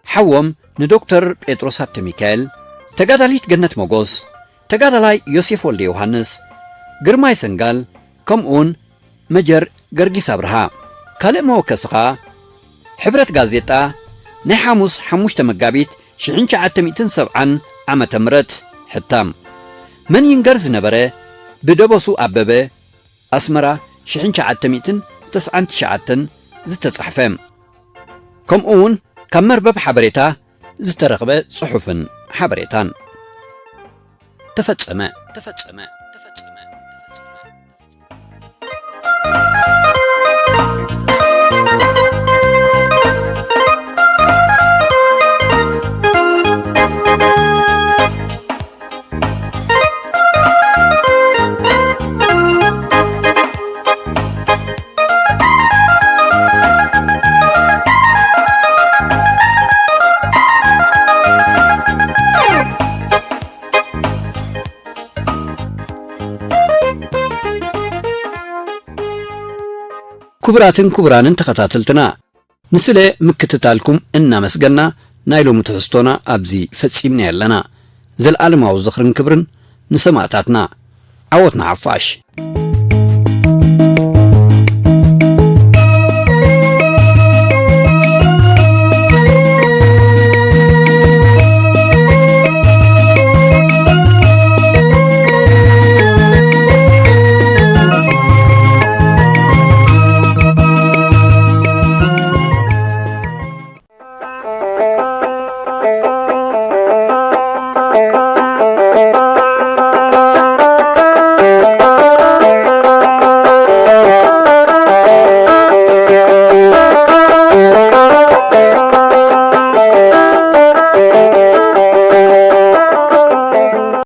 ሓዎም ንዶክተር ጴጥሮስ ሃብተ ሚካኤል፣ ተጋዳሊት ገነት ሞጎስ፣ ተጋዳላይ ዮሴፍ ወልደ ዮሃንስ፣ ግርማይ ሰንጋል፣ ከምኡውን መጀር ገርጊስ ኣብርሃ። ካልእ መወከሲ ኸኣ፣ ሕብረት ጋዜጣ ናይ ሓሙስ ሓሙሽተ መጋቢት ሽሕን ትሽዓተ ሚእትን ሰብዓን ዓመተ ምህረት ሕታም። መን ይንገር ዝነበረ ብደበሱ ኣበበ፣ ኣስመራ ሽሕን ትሽዓተ ሚእትን ተስዓን ትሽዓተን ዝተጻሕፈ፣ ከምኡ እውን ካብ መርበብ ሓበሬታ ዝተረኽበ ጽሑፍን ሓበሬታን። ተፈጸመ፣ ተፈጸመ፣ ተፈጸመ፣ ተፈጸመ። ክቡራትን ክቡራንን ተኸታተልትና፣ ንስለ ምክትታልኩም እናመስገና፣ ናይ ሎሚ ትሕዝቶና ኣብዚ ፈጺምና ኣለና። ዘልኣለማዊ ዝኽርን ክብርን ንሰማእታትና። ዓወት ንሓፋሽ!